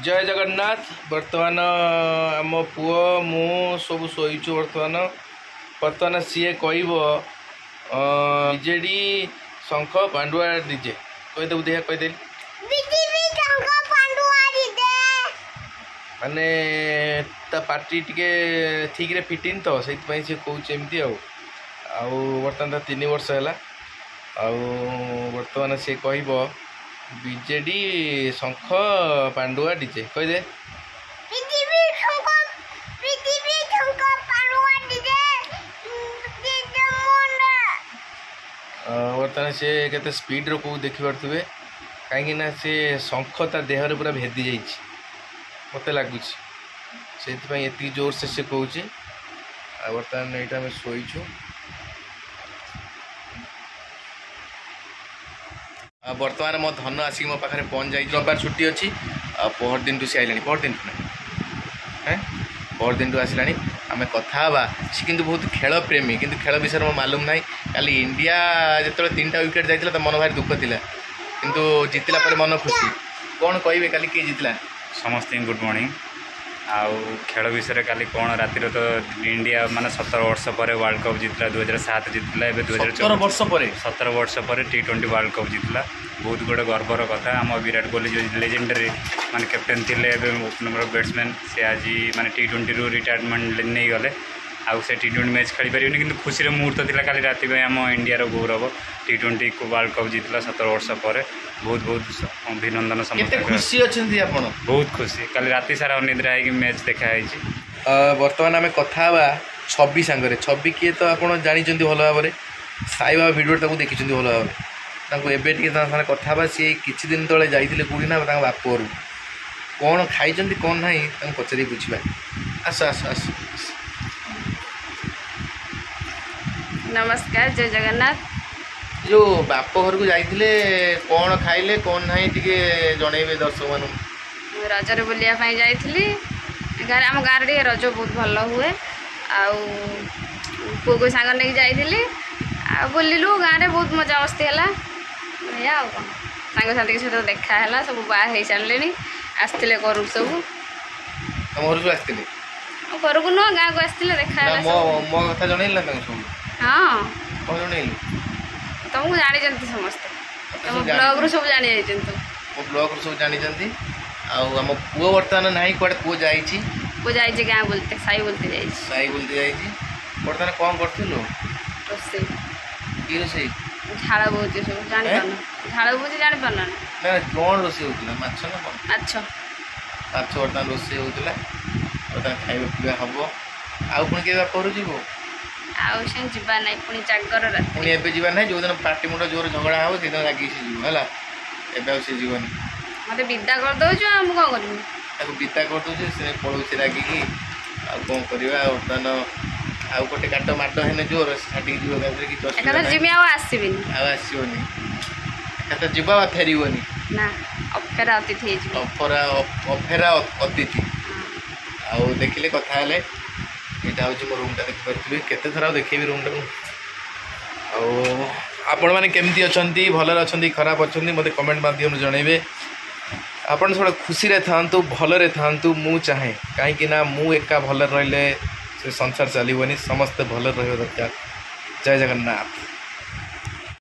ଜୟ ଜଗନ୍ନାଥ। ବର୍ତ୍ତମାନ ଆମ ପୁଅ ମୁଁ ସବୁ ଶୋଇଛୁ। ବର୍ତ୍ତମାନ ସିଏ କହିବ ବିଜେଡି ଶଙ୍ଖ ପାଣ୍ଡୁଆ ଡିଜେ। କହିଦେବୁ ଦେଖିଆ, କହିଦେଲି। ମାନେ ତା ପାଟି ଟିକେ ଠିକରେ ଫିଟିନି ତ, ସେଇଥିପାଇଁ ସିଏ କହୁଛି ଏମିତି। ଆଉ ଆଉ ବର୍ତ୍ତମାନ ତା 3 ବର୍ଷ ହେଲା। ଆଉ ବର୍ତ୍ତମାନ ସିଏ କହିବ ବିଜେଡି ଶଙ୍ଖ ପାଣ୍ଡୁଆ ଡିଜେ। କହିଦେ। ବର୍ତ୍ତମାନ ସେ କେତେ ସ୍ପିଡ଼ରେ କେଉଁ ଦେଖିପାରୁଥିବେ, କାହିଁକି ନା ସେ ଶଙ୍ଖ ତା ଦେହରେ ପୁରା ଭେଦି ଯାଇଛି ମୋତେ ଲାଗୁଛି, ସେଇଥିପାଇଁ ଏତିକି ଜୋରସେ ସେ କହୁଛି। ଆଉ ବର୍ତ୍ତମାନ ଏଇଟା ଆମେ ଶୋଇଛୁ। ଆଉ ବର୍ତ୍ତମାନ ମୋ ଧନ ଆସିକି ମୋ ପାଖରେ ପହଞ୍ଚି ଯାଇଛି। ରବିବାର ଛୁଟି ଅଛି, ଆଉ ପହର ଦିନଠୁ ସେ ଆଇଲାଣି। ପହର ଦିନଠୁ ନା, ପହର ଦିନଠୁ ଆସିଲାଣି। ଆମେ କଥା ହେବା। ସେ କିନ୍ତୁ ବହୁତ ଖେଳ ପ୍ରେମୀ, କିନ୍ତୁ ଖେଳ ବିଷୟରେ ମୋ ମାଲୁମ ନାହିଁ। କାଲି ଇଣ୍ଡିଆ ଯେତେବେଳେ 3ଟା ୱିକେଟ୍ ଯାଇଥିଲା ତା ମନ ଭାରି ଦୁଃଖ ଥିଲା, କିନ୍ତୁ ଜିତିଲା ପରେ ମନ ଖୁସି। କ'ଣ କହିବେ, କାଲି କିଏ ଜିତିଲା? ସମସ୍ତଙ୍କୁ ଗୁଡ଼୍ ମର୍ଣ୍ଣିଂ। ଆଉ ଖେଳ ବିଷୟରେ କାଲି କ'ଣ, ରାତିରେ ତ ଇଣ୍ଡିଆ ମାନେ 17 ବର୍ଷ ପରେ ୱାର୍ଲଡ଼ କପ୍ ଜିତିଲା। 2007 ଜିତିଲା, ଏବେ 17 ବର୍ଷ ପରେ, 17 ବର୍ଷ ପରେ ଟି20 ୱାର୍ଲଡ଼ କପ୍ ଜିତିଲା। ବହୁତ ଗୋଟେ ଗର୍ବର କଥା। ଆମ ବିରାଟ କୋହଲି ଯେଉଁ ଲେଜେଣ୍ଡାରୀ ମାନେ କ୍ୟାପ୍ଟେନ୍ ଥିଲେ, ଏବେ ଓପନର ବ୍ୟାଟ୍ସମ୍ୟାନ୍, ସେ ଆଜି ମାନେ ଟି20ରୁ ରିଟାୟାରମେଣ୍ଟ ନେଇଗଲେ। ଆଉ ସେ ଟି20 ମ୍ୟାଚ୍ ଖେଳିପାରିବେନି, କିନ୍ତୁ ଖୁସିର ମୁହୂର୍ତ୍ତ ଥିଲା କାଲି ରାତି ପାଇଁ। ଆମ ଇଣ୍ଡିଆର ଗୌରବ ଟି20 ୱାର୍ଲଡ଼ କପ୍ ଜିତିଲା 17 ବର୍ଷ ପରେ। ବହୁତ ବହୁତ ଅଭିନନ୍ଦନ ସମସ୍ତେ। ଖୁସି ଅଛନ୍ତି ଆପଣ? ବହୁତ ଖୁସି। କାଲି ରାତି ସାରା ଅନିଦ୍ରା ହେଇକି ମ୍ୟାଚ୍ ଦେଖା ହେଇଛି। ବର୍ତ୍ତମାନ ଆମେ କଥା ହେବା ଛବି ସାଙ୍ଗରେ। ଛବି କିଏ ତ ଆପଣ ଜାଣିଛନ୍ତି ଭଲ ଭାବରେ, ସାଇବାବା ଭିଡ଼ିଓ ତାକୁ ଦେଖିଛନ୍ତି ଭଲ ଭାବରେ। ତାଙ୍କୁ ଏବେ ଟିକେ ତାଙ୍କ ସାଙ୍ଗରେ କଥା ହେବା। ସିଏ କିଛି ଦିନ ତଳେ ଯାଇଥିଲେ କେଉଁଠି ନା ତାଙ୍କ ବାପ ଘରକୁ, କ'ଣ ଖାଇଛନ୍ତି କ'ଣ ନାହିଁ ତାଙ୍କୁ ପଚାରିକି ବୁଝିବା। ଆସ ଆସ ଆସ। ନମସ୍କାର, ଜୟ ଜଗନ୍ନାଥ। ଯେଉଁ ବାପ ଘରକୁ ଯାଇଥିଲେ କ'ଣ ଖାଇଲେ କ'ଣ ନାହିଁ ଟିକେ ଜଣେଇବେ ଦର୍ଶକମାନଙ୍କୁ। ରଜରେ ବୁଲିବା ପାଇଁ ଯାଇଥିଲି ଗାଁରେ। ଆମ ଗାଁରେ ଟିକେ ରଜ ବହୁତ ଭଲ ହୁଏ। ଆଉ ପୁଅକୁ ସାଙ୍ଗ ନେଇକି ଯାଇଥିଲି, ଆଉ ବୁଲିଲୁ ଗାଁରେ, ବହୁତ ମଜାମସ୍ତି ହେଲା। ଏଇଆ ଆଉ କ'ଣ, ସାଙ୍ଗସାଥିଙ୍କ ସହିତ ଦେଖା ହେଲା, ସବୁ ବାହା ହେଇସାରିଲେଣି, ଆସିଥିଲେ ଘରକୁ ସବୁ। ତମ ଘରକୁ ଆସିଥିଲେ? ଘରକୁ ନୁହଁ, ଗାଁକୁ ଆସିଥିଲେ, ଦେଖା ହେଲା। ମୋ କଥା ଜଣେଇଲେ ନା ତାଙ୍କୁ ସବୁ? ହଁ। କ'ଣ ଜଣେଇଲେ? ତମକୁ ଜାଣିଛନ୍ତି ସମସ୍ତେ, ତମ ବ୍ଲଗରୁ ସବୁ ଜାଣି ଯାଇଛନ୍ତି। ମୋ ବ୍ଲଗରୁ ସବୁ ଜାଣିଛନ୍ତି। ଆଉ ଆମ ପୁଅ ବର୍ତ୍ତମାନ ନାହିଁ କୁଆଡ଼େ, ପୁଅ ଯାଇଛି। ପୁଅ ଯାଇଛି ଗାଁ ବୁଲତେ, ସାଇ ବୁଲତେ ଯାଇଛି। ସାଇ ବୁଲତେ ଯାଇଛି। ବର୍ତ୍ତମାନ କ'ଣ କରୁଥିଲୁ? ରୋଷେଇ। କି ରୋଷେଇ? ଝାଳ ବହୁଛି ସବୁ ଜାଣିପାରୁନ, ଝାଳ ବହୁଛି ଜାଣିପାରୁନ ନା? କ'ଣ ରୋଷେଇ ହେଉଥିଲା, ମାଛ ନା କ'ଣ? ମାଛ। ମାଛ ବର୍ତ୍ତମାନ ରୋଷେଇ ହେଉଥିଲା। ବର୍ତ୍ତମାନ ଖାଇବା ପିଇବା ହବ। ଆଉ ପୁଣି କେବେ ବାପ ଘରକୁ ଯିବୁ? ଆଉ ସେ ଯିବା ନାହିଁ, ପୁଣି ଜାଗର ରାତି। ପୁଣି ଏବେ ଯିବା ନାହିଁ, ଯେଉଁଦିନ ପାଟି ମୁଣ୍ଡ ଜୋର ଝଗଡ଼ା ହେବ ସେଇଦିନ ରାଗିକି ସେ ଯିବ ହେଲା। ଏବେ ଆଉ ସେ ଯିବନି। ମୋତେ ବିଦା କରିଦେଉଛୁ, ଆଉ ମୁଁ କ'ଣ କରିବି? ତାକୁ ବିଦା କରିଦେଉଛୁ, ସେ ପଳଉଛି ରାଗିକି। ଆଉ କ'ଣ କରିବା ବର୍ତ୍ତମାନ, ଆଉ ଗୋଟେ କାଟ ମାଡ଼ ହେଲେ ଜୋର ସେ ଛାଡ଼ିକି ଯିବ ଏକାଥରେ, କିଛି ଅସୁବିଧା ଏକାଥରେ ଯିବି ଆଉ ଆସିବିନି। ଆଉ ଆସିବନି, ଏକାଥରେ ଯିବ ଆଉ ଫେରିବନି ନା, ଅଫେରା ଅତିଥି ହେଇଯିବ। ଅଫେରା ଅତିଥି। ଆଉ ଦେଖିଲେ କଥା ହେଲେ, ଏଇଟା ହେଉଛି ମୋ ରୁମ୍ଟା, ଦେଖିପାରୁଥିବେ। କେତେ ଥର ଆଉ ଦେଖେଇବି ରୁମ୍ଟାକୁ। ଆଉ ଆପଣମାନେ କେମିତି ଅଛନ୍ତି, ଭଲରେ ଅଛନ୍ତି ଖରାପ ଅଛନ୍ତି, ମୋତେ କମେଣ୍ଟ ମାଧ୍ୟମରେ ଜଣାଇବେ। ଆପଣ ସବୁବେଳେ ଖୁସିରେ ଥାଆନ୍ତୁ, ଭଲରେ ଥାଆନ୍ତୁ ମୁଁ ଚାହେଁ, କାହିଁକି ନା ମୁଁ ଏକା ଭଲରେ ରହିଲେ ସେ ସଂସାର ଚାଲିବନି, ସମସ୍ତେ ଭଲରେ ରହିବା ଦରକାର। ଜୟ ଜଗନ୍ନାଥ।